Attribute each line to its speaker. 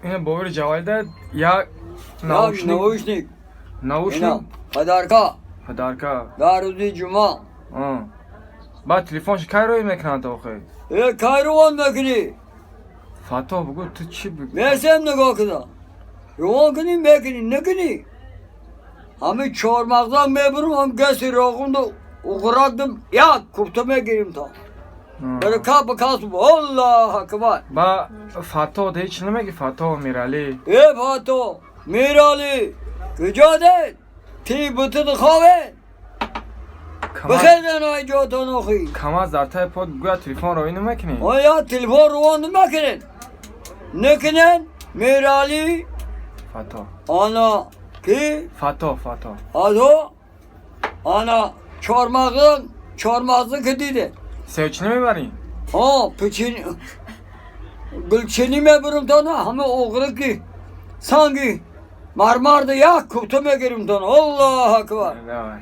Speaker 1: Ина бовари ҷавалда як
Speaker 2: Як
Speaker 1: наушник.
Speaker 2: Наушник.
Speaker 1: Наушник.
Speaker 2: Ина подарка.
Speaker 1: Подарка.
Speaker 2: Дар рӯзи ҷумъа.
Speaker 1: А. Баъд телефонш кай рӯй мекунанд охи?
Speaker 2: Э, кай равон мекунӣ?
Speaker 1: Фато, бугӯ, ту чӣ бигӯ?
Speaker 2: Месем, нигоҳ кунам. Равон кунӣ, мекунӣ, накунӣ. Ҳамин чормағза мебурам, ҳам гаси роғунду уғрагдим, як куфта мегирим то. Бара кап касб, Аллоҳ акбар.
Speaker 1: Ба Фато ҳеч намеги, Фато, Миралӣ?
Speaker 2: Э, Фато, Миралӣ, куҷо дед? Ти бутуд ховед? Бихезен ай ҷотон охи.
Speaker 1: Камаз дар таи под гӯя телефон роӣ намекунӣ?
Speaker 2: Оя, телефон равон намекунед. Накунед, Миралӣ,
Speaker 1: Фато.
Speaker 2: Ана ки?
Speaker 1: Фато, Фато.
Speaker 2: Азо ана чормағза, чормағза ки диде.
Speaker 1: Севчи намебарӣ?
Speaker 2: Ҳо, печин гулчинӣ мебурам тона, ҳама оғри ки санги мармарда як куфта мегирим тона. Аллоҳ акбар.
Speaker 1: Давай.